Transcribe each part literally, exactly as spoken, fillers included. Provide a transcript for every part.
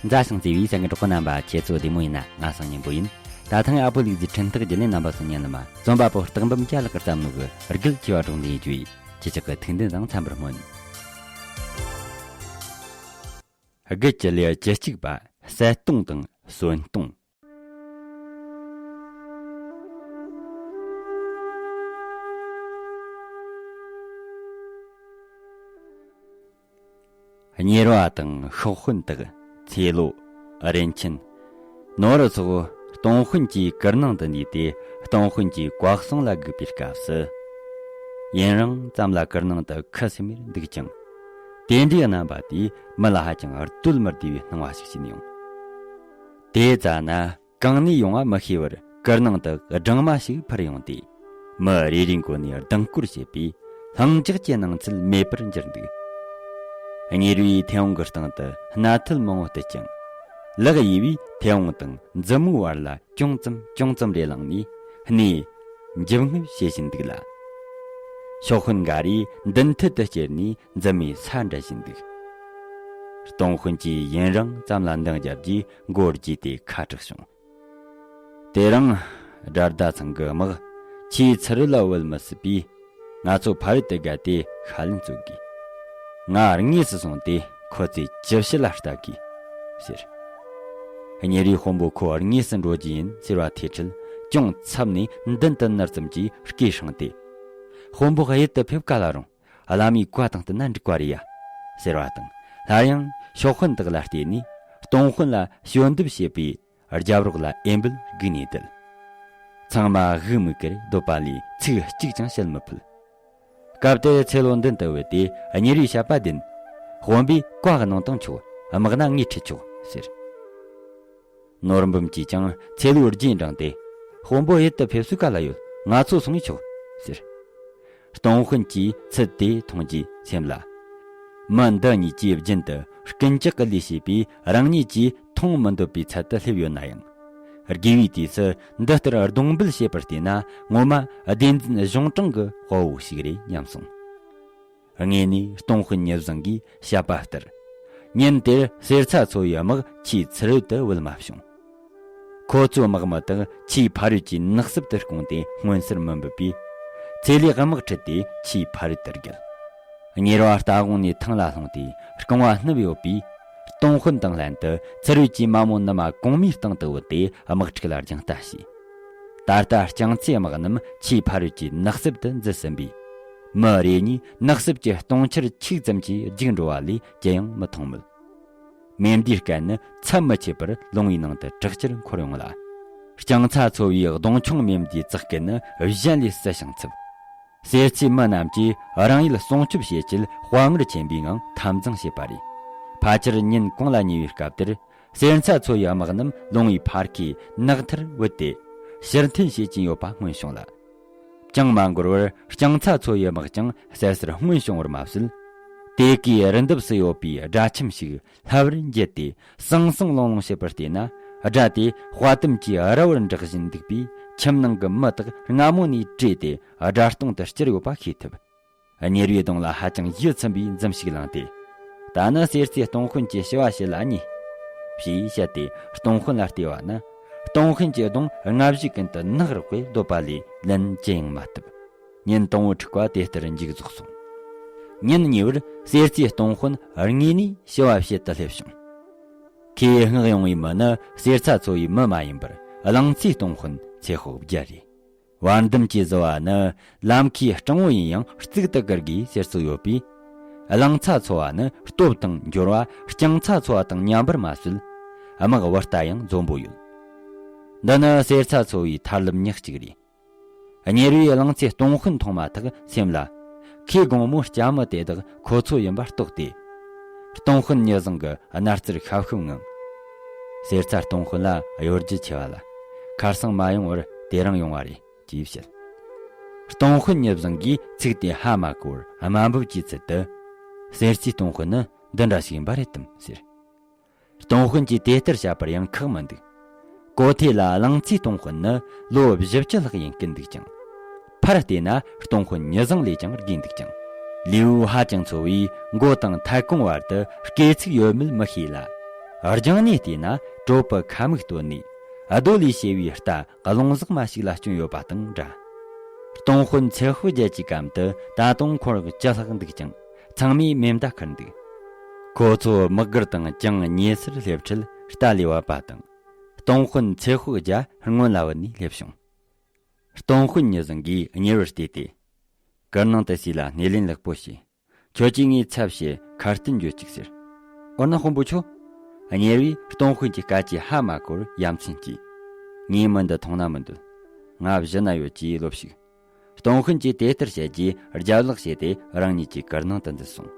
མཛའ་ཞིང་བརྩེ་བའི་གསན་མཁན་གྲོགས་པོ་རྣམ་པ། ཁྱེད་ཚོ་བདེ་མོ་ཡིན་ན། ང་སང་ཉིན་པོ་ཡིན། ད་ཐེངས་ཨ་པོ་ལུག་རྫི་འཕྲིན་སྟེགས་བརྒྱུད་ནས་རྣམ་པ་ཚོ་ཉན་ལ་མ། རྩོམ་པ་པོ་སྟག་འབུམ་རྒྱལ་ལགས་ཀྱིས་བརྩམས་ནོ་གི་རྒུད་ཆེ་བ་གྲོང་སྡེའི་བརྗོད་ཡིག་ཁྱེད་ཅག་གི་ཐུགས་འདུན་དང་འཚམ་པར་སྨོན། རྒུད་ཀྱི་ལེའུ་བཅུ་གཅིག་པ། གསལ་སྟོང་དང་གསོན་སྟོང་། གཉེར་བ་དང་ཤོག་དཔོན་དག། ཚེ་ལོ། རིན་ཆེན། ནོར་བུ་སོགས་སྟོང་དཔོན་གྱི་གུར་ནང་དུ་འདུས་ཏེ། སྟོང་དཔོན་གྱི་བཀའ་གསུང་ལ་སྒུག་པའི་སྐབས་སུ། ཡུན་རིང་ཙམ་ལ་གུར་ནང་དུ་ཁུ་སིམ་མེར་འདུག་ཅིང་། དེ་འདྲའི་རྣམ་པ་དེས་མི་ལ་ཧ་ཅང་གདོད་མི་བདེ་བའི་སྣང་བ་ཞིག་བྱིན་ཡོང་། དེ་ཙ་ན། གང་ནས་ཡོང་བ་མི་ཤེས་པར་གུར་ནང་དུ་སྦྲང་མ་ཞིག་འཕུར་ཡོང་སྟེ། མི་རེ་རེའི་མགོ་ནས་ལྡིང་སྐོར་བྱེད་པས། ལྷིང་འཇགས་ཀྱི་སྣང་ཚུལ་མེད་པར་གྱུར་འདུག། གཉེར་བས་མཐེ་བོང་གི་སྟེང་དུ་སྣ་ཐལ་མང་བོ་བཏུད་ཅིང་། ལག་གཡས་པས་མཐེ་བོང་དང་མཛུབ་མོའི་བར་ལ་ཅུང་ཙམ་ཅུང་ཙམ་རེ་བླངས་ནས། སྣའི་འཇིབ་རྔུབ་བྱེད་བཞིན་འདུག་ལ། ཤོག་དཔོན་འགའ་རེས་མདུན་ཐད་དུ་ཅེར་ནས་མཛུབ་མོས་ས་འདྲ་བཞིན་འདུག། སྟོང་དཔོན་གྱིས་ཡུན་རིང་ཙམ་ལ་འདང་བརྒྱབ་རྗེས་མགོ་བརྗེས་ཏེ་ཁ་གྲགས་བྱུང་། དེ་རིང་དགྲ་ཟླ་ཚང་གི་དམག་ཆེས་ཚུར་རོལ་ལ་བུད་མི་སྲིད་པས། ང་ཚོ་ཕ་རོལ་དུ་བརྒལ་ཏེ་ཤ་ལན་རྩོད་དགོས། ང་དངོས་སུ་སོང་སྟེ་ཁོ་ཚོའི་ཅི་བྱེད་ལ་ལྟ་དགོས་ཟེར། གཉེར་བས་དཔོན་པོ་ཁོ་དངོས་སུ་འགྲོ་རྒྱུ་ཡིན་ཟེར་བ་ཐོས་འཕྲལ། ཅུང་འཚབ་ནས་མདུན་དུ་ནུར་ཙམ་གྱིས་སྐད་བསྲིངས་ཏེ། དཔོན་པོ་གཡུལ་དུ་ཕེབས་ག་ལ་རུང་། བླ་མའི་བཀའ་དང་བསྟུན་ན་འགྲིག་པ་རེད་ཡ། ཟེར་བ་དང་། སླར་ཡང་ཤོག་དཔོན་དག་ལ་བལྟས་ནས། སྟོང་དཔོན་ལ་ཞལ་འདེབས་བྱེད་པའི་རྒྱབ་རོགས་ལ་འོས་འབུལ་སྒུག་ནས་བསྡད། ཚང་མ་དབུགས་མིག་གིར་སྡོད་པ་ལས་ཚིག་གཅིག་ཀྱང་བཤད་མི་ཕོད། སྐབས་དེར་ཚེ་ལོ་མདུན་དུ་བུད་དེ་གཉེར་བས་བཤད་པ་བདེན། དཔོན་པོས་བཀའ་གནང་དང་ཆོག། དམག་སྣ་ངས་ཁྲིད་ཆོག་ཟེར། ནོར་འབུམ་གྱིས་ཀྱང་ཚེ་ལོའི་རྗེས་འབྲངས་ཏེ། དཔོན་པོ་ཡུལ་དུ་ཕེབས་སུ་ག་ལ་ཡོད། ང་ཚོ་སོང་ངས་ཆོག་ཟེར། སྟོང་དཔོན་གྱིས་ཚུལ་དེ་མཐོང་རྗེས་སེམས་ལ། མི་འདི་གཉིས་ཀྱིས་རྒྱུན་དུ་རྐུན་ཇག་གི་ལས་བྱས་པས། རང་ཉིད་ཀྱིས་མཐོང་མི་འདོད་པའི་ཚད་དུ་སླེབས་ཡོད་ན་ཡང་། དགོས་པའི་དུས་སུ་འདི་ལྟར་གདོང་འབུལ་བྱེད་པར་བལྟས་ན། ངོ་མ་བདེན་འཛིན་གཞུང་དྲང་གི་དཔའ་བོ་ཞིག་རེད་སྙམ་སོང་། དངོས་ནས་སྟོང་དཔོན་ཉི་བཟང་གིས་བཤད་པ་ལྟར། ཉིན་དེར་གསེར་ཚ་ཚོ་བའི་དམག་ཆེས་ཚུར་རོལ་དུ་བུད་མ་བྱུང་། ཁོ་ཚོའི་དམག་མི་དག་ཆེས་ཕ་རོལ་གྱི་ནགས་གསེབ་ཏུ་བསྐུངས་ཏེ་མངོན་གསལ་མི་འབུད་པས། ཚེ་ལོས་དམག་ཁྲིད་དེ་ཆེས་ཕ་རོལ་དུ་བརྒལ། གཉེར་བ་རྟ་གོང་ནས་ཐང་ལ་ལྷུང་སྟེ་རྐང་བ་བསྣུབས་ཡོད་པས། སྟོང་དཔོན་དང་ལྷན་དུ་ཚུར་རོལ་གྱི་མ་མོ་ནུ་མ་གོང་མའི་སྟེང་དུ་བུད་དེ་དམག་འཁྲུག་ལ་རྒྱང་ལྟ་བྱས། ད་ལྟ་རྐྱང་ཚའི་དམག་རྣམས་ཆེས་ཕ་རོལ་གྱི་ནགས་གསེབ་ཏུ་འཛུལ་ཟིན་པས། མི་རེ་གཉིས་ནགས་གསེབ་ཀྱི་སྟོང་ཆར་ཆིག་ཙམ་གྱིས་རྒྱུག་འགྲོ་བ་ལས་ཅི་ཡང་མི་མཐོང་མོད། མེ་མདའི་སྐད་ནི་མཚམས་མི་ཆད་པར་ལུང་བའི་ནང་དུ་དྲག་ཆེར་འཁོར་ཡོང་ལ། རྐྱང་ཚ་ཚོ་བའི་གདོང་མཆོང་མེ་མདའི་ཙག་སྐད་ནི་གཞན་ལས་སྲིད་ཞིང་འཚུབ། གསེར་ཚའི་མི་རྣམས་ཀྱིས་རང་ཡུལ་སྲུང་སྐྱོབ་བྱེད་ཆེད་དཔའ་ངར་ཆེན་པོའི་ངང་འཐབ་འཛིང་བྱེད་པ་རེད། ཕལ་ཆེར་ཉིན་གུང་ལ་ཉེ་བའི་སྐབས་དེར། གསེར་ཚ་ཚོ་བའི་དམག་རྣམས་ལུང་བའི་ཕར་ཁའི་ནགས་མཐར་བུད་དེ། ཕྱིར་འཐེན་བྱེད་ཀྱིན་ཡོད་པ་མངོན་བྱུང་ལ། ཅང་མ་འགོར་བར་རྐྱང་ཚ་ཚོ་བའི་དམག་ཀྱང་གསལ་སར་མངོན་བྱུང་བར་མ་ཟད། དེ་གའི་རི་འདབས་སུ་ཡོད་པའི་སྦྲ་ཁྱིམ་ཞིག་ལྷ་བར་འགྱེལ་ཏེ་ཟང་ཟིང་ལོང་ལོང་བྱེད་པར་བལྟས་ན། སྦྲ་དེ་དཔའ་གཏུམ་གྱི་ར་བར་འདྲེག་བཞིན་འདུག་པས། ཁྱིམ་ནང་གི་མི་དག་སྔ་མོ་ནས་བྲོས་ཏེ་སྦྲ་སྟོང་དུ་བསྐྱུར་ཡོད་པ་ཤེས་ཐུབ། གཉེར་བའི་གདོང་ལ་ཧ་ཅང་ཡིད་ཚིམ་པའི་འཛུམ་ཞིག་ལངས་ཏེ། ད་ནི་གསེར་ཚའི་སྟོང་དཔོན་གྱི་ཞུ་བ་ཞུ་ལ་ཉེ། ཞེས་བཤད་དེ་སྟོང་དཔོན་ལ་བལྟས་པ་ན། སྟོང་དཔོན་གྱི་གདོང་སྔ་གཞུག་ཀུན་ཏུ་ནག་རོག་པས་སྡོད་པ་ལས་ལན་ཅི་ཡང་མ་བཏབ། ཉིན་དང་པོ་དྲུག་པ་དེ་ལྟར་མཇུག་རྫོགས་སོང་། ཉིན་གཉིས་པར་གསེར་ཚའི་སྟོང་དཔོན་དངོས་ནས་ཞུ་བ་བྱེད་དུ་སླེབས་བྱུང་། ཁོས་མངགས་ཡོང་བའི་མི་ནི་གསེར་ཚ་ཚོ་བའི་མི་མ་ཡིན་པར་གླང་ཚའི་སྟོང་དཔོན་ཚེ་དཔག་རྒྱལ་རེད། བར་འདུམ་གྱིས་བཟོ་བ་ནི་ལམ་ཁའི་སྤྲང་བོ་ཡིན་ཡང་གཙུག་ཏུ་བཀུར་དགོས་ཟེར་སྲོལ་ཡོད་པས། གླང་ཚ་ཚོ་བ་ནི་སྟོབས་དང་འབྱོར་བ་རྐྱང་ཚ་ཚོ་བ་དང་མཉམ་པར་མ་ཟད། དམག་བུ་རྟ་ཡང་འཛོམས་པོ་ཡོད། འདི་ནི་གསེར་ཚ་ཚོ་བའི་ཐར་ལམ་ཉག་གཅིག་རེད། གཉེར་བས་གླང་ཚའི་སྟོང་དཔོན་མཐོང་མ་ཐག་སེམས་ལ། ཁོའི་དགོང་མོ་སྐྱ་མི་དེ་དག་ཁོ་ཚོ་ཡིན་པ་རྟོགས་ཏེ། སྟོང་དཔོན་ཉི་བཟང་གི་རྣ་རྩེར་ཤབ་ཤུབ་ངང་། གསེར་ཚ་སྟོང་དཔོན་ལ་གཡོ་སྒྱུ་ཆེ་བ་ལ། ཁར་སང་མ་ཡོང་བར་དེ་རིང་ཡོང་བ་རེད། ཅེས་བཤད། སྟོང་དཔོན་ཉི་བཟང་གིས་ཚིག་དེ་ཧ་མ་གོ་བར་དམའ་འབེབས་ཀྱི་ཚུལ་དུ། གསེར་ཚའི་སྟོང་དཔོན་ནི་འདི་འདྲ་ཞིག་ཡིན་པ་རེད་དམ་ཟེར། སྟོང་དཔོན་གྱིས་དེ་ལྟར་བཤད་པར་ཡང་ཁག་མི་འདུག། གོ་ཐོས་ལ་གླང་ཚའི་སྟོང་དཔོན་ནི་ལོ་བཞི་བཅུ་ལྷག་ཡིན་སྐད་འདུག་ཅིང་། ཕར་བལྟས་ན་སྟོང་དཔོན་ཉི་བཟང་ལས་ཀྱང་རྒས་འདུག་ཅིང་། ལུས་ཧ་ཅང་ཚོ་བས་མགོ་དང་ཐལ་གོང་བར་དུ་སྐེ་ཚིགས་ཡོད་མེད་མི་ཤེས་ལ། རྒྱང་ནས་བལྟས་ན་གྲོད་པ་ཁ་མིག་བཏོན་ནས་རྡོ་ལས་བྱས་པའི་རྟ་རླུང་ཟག་མ་ཞིག་ལ་བསྐྱོན་ཡོད་པ་དང་འདྲ། སྟོང་དཔོན་ཚེ་དཔག་རྒྱལ་གྱི་གམ་དུ་ད་དུང་འཁོར་བཅུ་ལྷག་འདུག་ཅིང་ཚང་མས་མེ་མདའ་ཁུར་འདུག། ཁོ་ཚོ་དམག་སྒར་དང་ཅང་ཉེ་སར་སླེབས་འཕྲལ་རྟ་ལས་བབས་པ་དང་། སྟོང་དཔོན་ཚེ་དཔག་རྒྱལ་སྔོན་ལ་བུད་ནས་སླེབས་བྱུང་། སྟོང་དཔོན་ཉི་བཟང་གིས་གཉེར་བར་བལྟས་ཏེ། གུར་ནང་དུ་ཟས་ལ་སྣེ་ལེན་ལེགས་པོ་བྱོས། ཁྱོད་ཀྱིས་ངའི་ཚབ་བྱེད་ཁ་གཏད་འཇོག་ཅིག་ཟེར། འོ་ན་དཔོན་པོ་ཁྱོད། གཉེར་བས་སྟོང་དཔོན་གྱི་སྐད་ཆ་ཧ་མ་གོ་བར་ཡ་མཚན་སྐྱེས། ངས་མི་འདི་མཐོང་ན་མི་འདོད། ང་བཞི་ན་ཡོད་ཅེས་ལོབས་ཤིག། སྟོང་དཔོན་གྱིས་དེ་ལྟར་བཤད་རྗེས་རྒྱབ་ལག་བྱས་ཏེ་རང་ཉིད་ཀྱི་གུར་ནང་དུ་འཛུལ་སོང་།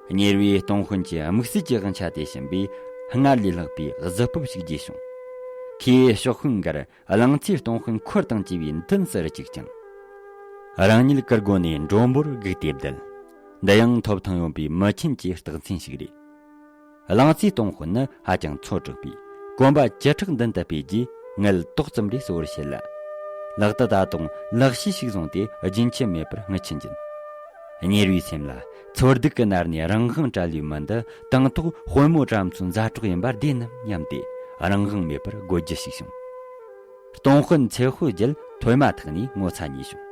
གཉེར་བས་སྟོང་དཔོན་གྱི་དམིགས་བསལ་གྱི་དབང་ཆ་དེ་བྱིན་པས་སྔར་ལས་ལྷག་པའི་གཟི་སྤོབས་ཤིག་རྒྱས་བྱུང་། ཁོས་ཕྱོགས་ཤིག་འགར་གླང་ཚའི་སྟོང་དཔོན་འཁོར་དང་བཅས་པའི་མདུན་སར་བཅུག་ཅིང་། རང་ཉིད་གུར་སྒོ་ནས་མགྲོན་པོར་སྒུག་སྟེ་བསྡད། འདི་ཡང་ཐོབ་ཐང་ཡོད་པའི་མི་ཆེན་གྱི་རྟགས་མཚན་ཞིག་རེད། གླང་ཚའི་སྟོང་དཔོན་ནི་ཧ་ཅང་ཚོ་དྲག་པས་གོམ་པ་བཅུ་ཕྲག་མདུན་དུ་སྤོས་རྗེས་མངལ་ཏོག་ཙམ་རེ་གསོ་བར་བྱེད་ལ། ལག་ཏུ་ད་དུང་ལག་ཕྱིས་ཤིག་བཟུང་སྟེ་རྒྱུན་ཆད་མེད་པར་རྔུལ་ཆུ་འབྱིན། གཉེར་བའི་སེམས་ལ་ཚོར་སྡུག་གིས་མནར་ནས་རང་དབང་བྲལ་བའི་མི་འདི་དང་ཐོག་དཔོན་མོ་བྲམ་ཚོའི་མཛའ་གྲོགས་ཡིན་པར་བདེན་ནམ་སྙམ་སྟེ་རང་དབང་མེད་པར་དགོད་རྒྱུ་ཞིག་བྱུང་། སྟོང་དཔོན་ཚེ་དཔག་རྒྱལ་ཐོས་མ་ཐག་ནས་ངོ་ཚ་ཉེས་བྱུང་།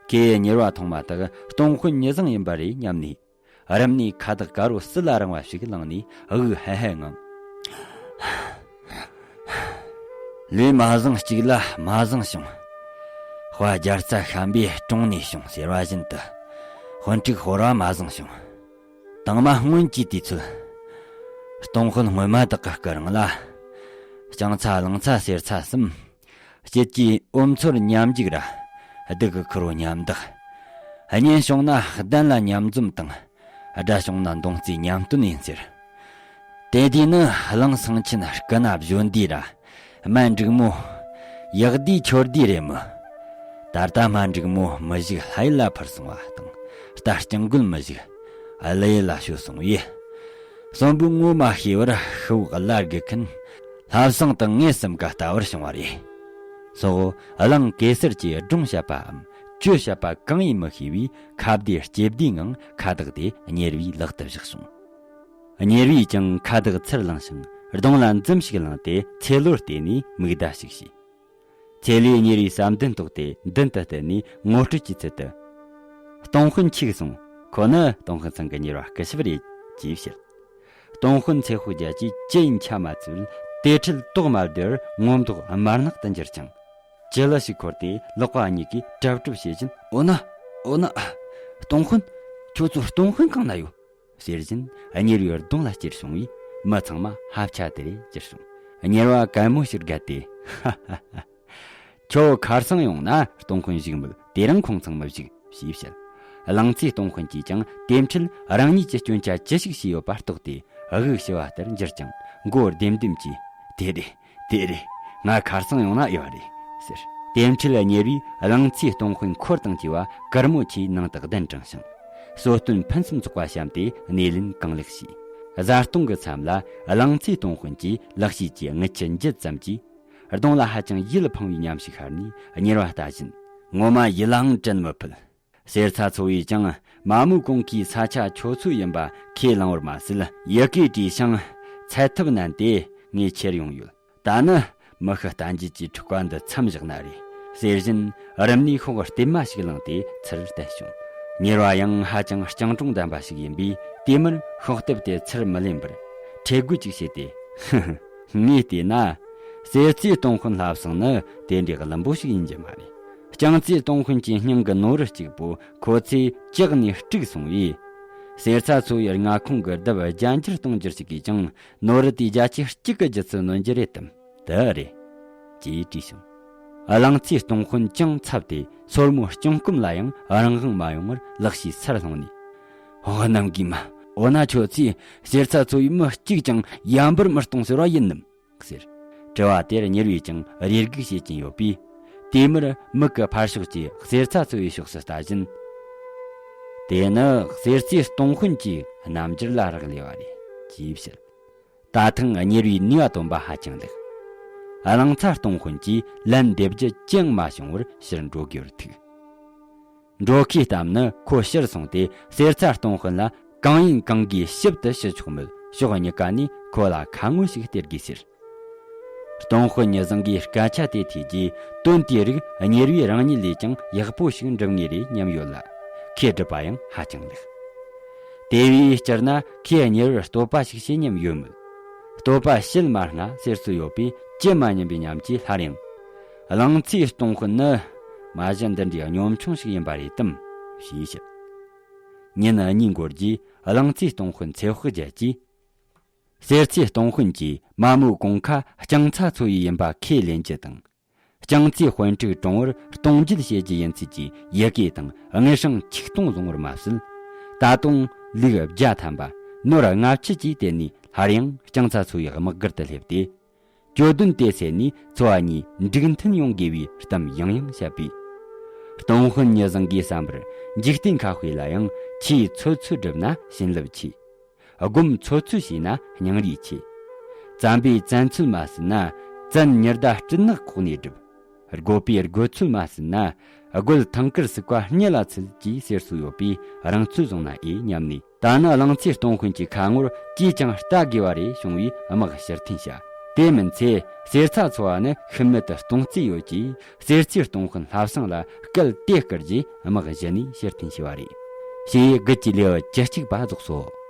ཁོས་གཉེར་བ་མཐོང་མ་ཐག་སྟོང་དཔོན་ཉི་བཟང་ཡིན་པ་རེད་སྙམ་ནས། རུམ་ནས་ཁ་བཏགས་དཀར་པོ་སིལ་ལ་རིང་བ་ཞིག་བླངས་ནས་དབུགས་ཧལ་ཧལ་ངང་། ལུས་མ་བཟང་གཅིག་ལ་མ་བཟང་བྱུང་། དཔའ་རྒྱལ་རྩ་ཤན་པས་དྲུངས་ནས་བྱུང་ཟེར་བ་བཞིན་དུ། དཔོན་ཕྲུག་ཧོར་བ་མ་བཟང་བྱུང་། དང་མ་སྔོན་གྱི་དུས་ཚོད། སྟོང་དཔོན་སྔོན་མ་དག་གི་སྐུ་རིང་ལ། ལྕང་ཚ་གླང་ཚ་གསེར་ཚ་གསུམ། དཔྱིད་ཀྱི་འོ་མཚོར་མཉམ་འཇུག་ར། སྡུག་གི་ཁུར་བོ་མཉམ་བདག་གཉེན་བྱུང་ན་གདན་ལ་མཉམ་འཛོམས་དང་། དགྲ་བྱུང་ན་མདུང་རྩེ་མཉམ་སྟོན་ཡིན་ཟེར། དེ་དུས་ནི་གླང་སེང་ཆེན་སྐུ་ན་བཞོན་དུས་ར། སྨན་འབྲུག་མོ། ཡག་དུས་ཁྱོར་དུས་རེད་མོད། ད་ལྟ་སྨན་འབྲུག་མོ་མི་བཞུགས་ལྷ་ཡུལ་ལ་འཕུར་སོང་བ་དང་། རྟ་རྐྱང་རྒོད་མི་བཞུགས་ཀླུ་ཡུལ་ལ་བྱོལ་སོང་བས། གསོན་པོའི་ངོ་མ་ཤེས་པར་ཤི་བོ་གླ་དགོས་མཁན། ལྷ་བཟང་དང་ངེད་གསུམ་ག་ལྟ་བུར་བྱུང་བ་རེད། སོགས་གླང་གེ་སར་གྱིས་སྒྲུང་བཤད་པའམ་བཅོལ་བཤད་པ་གང་ཡིན་མི་ཤེས་པས་ཁ་བདེ་ལྕེ་བདེའི་ངང་ཁ་བཏགས་དེ་གཉེར་བའི་ལག་ཏུ་བཞག་སོང་། གཉེར་བས་ཀྱང་ཁ་བཏགས་ཚུར་བླངས་ཤིང་གདོང་ལ་འཛུམ་ཞིག་བླངས་ཏེ་ཚེ་ལོར་བལྟས་ནས་མིག་བརྡ་ཞིག་བྱས། ཚེ་ལོས་གཉེར་བའི་བསམ་དོན་རྟོགས་ཏེ་མདུན་དུ་བསྟན་ནས་ངོ་སྤྲོད་ཀྱི་ཚུལ་དུ། སྟོང་དཔོན་འཆུག་སོང་། ཁོ་ནི་སྟོང་དཔོན་ཚང་གི་གཉེར་བ་སྐུ་ཞབས་རེད། ཅེས་བཤད། སྟོང་དཔོན་ཚེ་དཔག་རྒྱལ་གྱིས་ཅི་ཡིན་ཆ་མ་འཚལ། དེ་འཕྲལ་དོགས་མ་བདེ་བར་ངོ་མདོག་དམར་ནག་ཏུ་འགྱུར་ཅིང་། ཅི་ལ་ཞིག་འཁོར་ཏེ་ལག་པ་གཉིས་ཀྱིས་གྲབས་གྲབས་བྱེད་བཞིན། འོ་ན། འོ་ན། སྟོང་དཔོན། ཁྱོད་ཚོ་སྟོང་དཔོན་གང་ན་ཡོད། ཟེར་བཞིན་གཉེར་བའི་གདོང་ལ་ཅེར་བྱུང་བས་མི་ཚང་མ་ཧབ་ཆ་དེ་རེ་གྱུར་སོང་། གཉེར་བ་གད་མོ་ཞིག་བགད་དེ། ཧ་ཧ་ཧ། ཁྱོད་ཁར་སང་ཡོང་ན་སྟོང་དཔོན་བཞུགས་མོད། དེ་རིང་ཁོང་ཚང་མི་བཞུགས། ཞེས་བཤད། གླང་ཚའི་སྟོང་དཔོན་གྱིས་ཀྱང་དེ་འཕྲལ་རང་ཉིད་ཀྱི་སྐྱོན་ཆ་ཅི་ཞིག་བྱས་ཡོད་པ་རྟོགས་ཏེ་དབུགས་ཞི་བ་ལྟར་འགྱུར་ཅིང་མགོ་ལྡེམ་ལྡེམ་གྱིས། དེ་རེད། དེ་རེད། ང་ཁར་སང་ཡོང་ན་ཡོད་རེད། ཟེར། དེ་འཕྲལ་གཉེར་བས་གླང་ཚའི་སྟོང་དཔོན་འཁོར་དང་བཅས་པ་གུར་མོ་ཆེའི་ནང་དུ་གདན་དྲངས་ཤིང་། གསོལ་སྟོན་ཕུན་སུམ་ཚོགས་པ་བཤམས་ཏེ་སྣེ་ལེན་གང་ལེགས་བྱས། བཟའ་བཏུང་གི་མཚམས་ལ་གླང་ཚའི་སྟོང་དཔོན་གྱིས་ལག་ཕྱིས་ཀྱི་རྔུལ་ཆུ་འབྱིད་ཙམ་གྱིས། གདོང་ལ་ཧ་ཅང་ཡིད་ཕངས་པའི་ཉམས་ཤིག་ཤར་ནས་གཉེར་བ་ལྟ་བཞིན། ངོ་མ་ཡིད་ལའང་དྲན་མི་ཕོད། གསེར་ཚ་ཚོ་བས་ཀྱང་མ་མོའི་གོང་གི་ས་ཆ་ཁྱོད་ཚོའི་ཡིན་པ་ཁས་བླངས་པར་མ་ཟད། ཡི་གེ་བྲིས་ཤིང་ཚད་ཐིབས་མནན་ཏེ་ངས་ཁྱེར་ཡོང་ཡོད། ད་ནི་མི་ཤི་རྟ་འགྱེལ་གྱི་འཁྲུག་པ་འདི་མཚམས་བཞག་ན་རེ། ཟེར་བཞིན་རུམ་ནས་ཤོག་ལྟེབ་མ་ཞིག་བླངས་ཏེ་ཚུར་བསྟན་བྱུང་། གཉེར་བ་ཡང་ཧ་ཅང་སྤྱང་གྲུང་ལྡན་པ་ཞིག་ཡིན་པས་དེ་མུར་ཤོག་ལྟེབ་དེ་ཚུར་མི་ལེན་པར་ཁྲེལ་དགོད་ཅིག་བྱས་ཏེ། ཧི་ཧི། ངས་བལྟས་ན། གསེར་རྩིའི་སྟོང་དཔོན་ལྷ་བཟང་ནི་དེ་འདྲའི་བླུན་པོ་ཞིག་ཡིན་རྒྱུ་མ་རེད། ལྕང་རྩིའི་སྟོང་དཔོན་གྱི་སྙིང་གི་ནོར་བུ་གཅིག་པོ་ཁོ་ཚོས་བཅག་ནས་དཀྲུགས་སོང་བས། གསེར་ཚ་ཚོ་བའི་མངའ་ཁོངས་ཀྱི་ལྡབ་བརྒྱ་འགྱུར་སྟོང་འགྱུར་ཞིག་གིས་ཀྱང་ནོར་བུ་དེའི་བརྒྱ་ཆའི་གཅིག་གི་ལྗིད་ཚད་སྣོན་རྒྱུ་རེད་དམ། དེ་རེད། ཅེས་དྲིས་བྱུང་། གླང་རྩེའི་སྟོང་དཔོན་ཅུང་འཚབ་སྟེ་སོར་མོ་རྐྱང་སྐུམ་ལ་ཡང་རང་དབང་མ་ཡོང་བར་ལག་ཕྱིས་ཚུར་ལྷུང་ནས། འོ་གནམ་གྱི་མ། འོ་ན་ཁྱོད་ཚོས་གསེར་ཚ་ཚོ་བའི་མི་གཅིག་ཀྱང་ཡར་འབུར་མི་གཏོང་ཟེར་བ་ཡིན་ནམ། ཟེར། དྲི་བ་དེར་གཉེར་བས་ཀྱང་རེ་སྒུག་བྱེད་ཀྱིན་ཡོད་པས། དེ་མུར་མིག་གི་ཕར་ཕྱོགས་ཀྱི་གསེར་ཚ་ཚོ་བའི་ཕྱོགས་སུ་ལྟ་བཞིན། དེ་ནི་གསེར་རྩེའི་སྟོང་དཔོན་གྱི་རྣམ་འགྱུར་ལ་རག་ལས་པ་རེད། ཅེས་བཤད། ད་ཐེངས་གཉེར་བའི་ནུས་པ་སྟོན་པ་ཧ་ཅང་ལེགས། གླང་ཚ་སྟོང་དཔོན་གྱིས་ལན་འདེབས་རྒྱུ་ཅི་ཡང་མ་བྱུང་བར་ཕྱིར་འགྲོ་དགོས་པར་ཐུག། འགྲོ་ཁའི་གཏམ་ནི་ཁོ་ཕྱིར་སོང་སྟེ་གསེར་ཚ་སྟོང་དཔོན་ལ་གང་ཡིན་གང་དགོས་ཞིབ་ཏུ་ཞུ་ཆོག་མོད་ ཕྱོགས་གཉིས་ཀ་ནས་ཁོ་ལ་ཁ་ངོ་ཞིག་སྟེར་དགོས་ཟེར། སྟོང་དཔོན་ཉི་བཟང་གིས་སྐད་ཆ་དེ་ཐོས་རྗེས། དོན་དེའི་རིགས་གཉེར་བས་རང་ཉིད་ལས་ཀྱང་ཡག་པོ་ཞིག་འགྲུབ་ངེས་རེད་སྙམ་ཡོད་ལ། ཁོས་བསྒྲུབས་པ་ཡང་ཧ་ཅང་ལེགས། དེ་བས་སྤྱིར་ན་ཁོས་གཉེར་བར་བསྟོད་པ་ཞིག་བྱེད་སྙམ་ཡོད་མོད། བསྟོད་པ་བྱེད་མ་སྔ་ཟེར་སྲོལ་ཡོད་པས། ཅི་མ་སྙམ་པའི་ཉམས་ཀྱིས་སླར་ཡང་། གླང་ཚའི་སྟོང་དཔོན་ནི་མ་གཞི་འདི་འདྲའི་གཉོམ་ཆུང་ཞིག་ཡིན་པ་རེད་དམ། ཞེས་བཤད། ཉིན་གཉིས་འགོར་རྗེས་གླང་ཚའི་སྟོང་དཔོན་ཚེ་དཔག་རྒྱལ་གྱིས། གསེར་ཚའི་སྟོང་དཔོན་གྱིས་མ་མོའི་གོང་ཁ་རྐྱང་ཚ་འཚོལ་བའི་ཡིན་པ་ཁས་ལེན་རྒྱུ་དང་། རྐྱང་ཚའི་དཔོན་ཕྲུག་གྲོང་བར་གཏོང་བརྒྱུད་བྱེད་རྒྱུ་ཡིན་ཚུལ་གྱི་ཡི་གེ་དང་། དངུལ་སྲང་ཆིག་སྟོང་བཟུང་བར་མ་ཟད། ད་དུང་ལུག་བརྒྱ་ཐམ་པ། ནོར་ལྔ་བཅུ་བཅས་དེད་ནས་སླར་ཡང་རྐྱང་ཚ་འཚོལ་བའི་དམག་སྒར་དུ་སླེབས་ཏེ། གྱོད་དོན་དེ་སེལ་ནས་འཚོ་བ་གཉིས་འགྲིག་མཐུན་ཡོང་དགོས་པའི་གཏམ་ཡང་ཡང་བཤད་པས། སྟོང་དཔོན་ཉི་བཟང་གིས་བསམ་པར། འཇིག་རྟེན་ཁ་དཔེ་ལ་ཡང་ཆེས་ཚོད་ཚོད་བསྒྲུབས་ན་བྱིན་རླབས་ཆེ། སྒོམ་ཚོད་ཚོད་བྱས་ན་སྙིང་རུས་ཆེ། བཙན་པས་བཙན་ཚུལ་མ་ཟིན་ན། བཙན་ཉི་ཟླ་སྤྲིན་ནག་ཁོག་ནས་བསྒྲུབ། རྒོད་པས་རྒོད་ཚུལ་མ་ཟིན་ན། རྒོད་ཐང་དཀར་ཟུག་པ་སྙི་ལ་ཚུད་ཅེས་ཟེར་སྲོལ་ཡོད་པས། རང་ཚོད་བཟུང་ན་ཨེ་སྙམ་ནས། ད་ནི་གླང་ཚའི་སྟོང་དཔོན་གྱི་ཁ་ངོར་ཅིས་ཀྱང་ལྟ་དགོས་པ་རེ་བྱུང་བས་དམག་ཕྱིར་འཐེན་བྱ། དེ་མིན་ཚེ་གསེར་ཚ་འཚོལ་བ་ནི་ཤིན་མེད་དུ་གཏོང་རྩིས་ཡོད་ཅེས། གསེར་ཚའི་སྟོང་དཔོན་ལྷ་བཟང་ལ་སྐད་དེ་བསྐུར་རྗེས་དམག་གཞི་ནས་ཕྱིར་འཐེན་བྱས་པ་རེད། ཞེས་དགུ་བཅུའི་ལེའུ་བཅུ་གཅིག་པ་རྫོགས་སོ།